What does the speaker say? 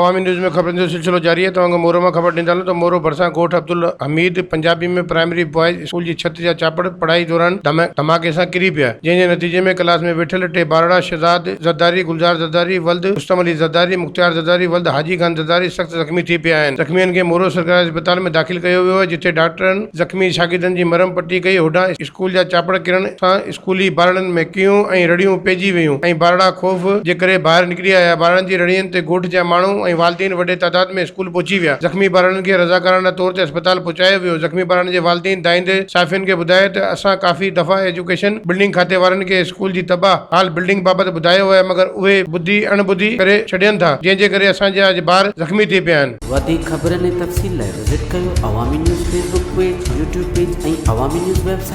عوامي news ۾ خبرن جو سلسلو جاري آهي توهان کي مورو مان خبر ڏيندا هلون ته مورو ڀرسان ڳوٺ Abdul Hamid Punjabi ۾ primary boys school جي ڇت جا چاپڙ پڙهائي دوران ڌماڪي سان ڪري پيا جنهن جي نتيجي ۾ ڪلاس ۾ ويٺل ٽي ٻارڙا شھزاد زرداري، گلزار زرداري ولد رستم علي زرداري، مختيار زرداري ولد حاجي خان زرداري سخت زخمي ٿي پيا آهن زخمين کي مورو سرڪاري اسپتال ۾ داخل ڪيو ويو آهي جتي ڊاڪٽرن زخمي شاگردن جي مرهم پٽي ڪئي هوڏانهن اسڪول جا چاپڙ ڪرڻ سان اسڪولي ٻارڙن ۾ ڪيهون ۽ رڙيون پئجي ويون ۽ ٻارڙا خوف جي ڪري ٻاهر نڪري آيا. ٻارڙن جي رڙين تي ڳوٺ جا ماڻهو ۽ والدين وڏي تعداد ۾ اسڪول پهچي ويا. زخمي ٻارڙن کي رضاڪارانه طور تي اسپتال پهچايو ويو. زخمي ٻارڙن جي والدين دانهيندي صحافين کي ٻڌايو ته اسان ڪافي دفعا ايجوڪيشن بلڊنگ کاتي وارن کي اسڪول جي تباهه حال بلڊنگ بابت ٻڌايو آهي مگر اهي ٻڌي اڻ ٻڌي ڪري ڇڏين ٿا جنهن جي ڪري اسان جا ٻار زخمي ٿي پيا آهن. وڌيڪ خبرن ۽ تفصيل لاء وزٽ ڪيو Awami news Facebook page, YouTube page ۽ Awami news website.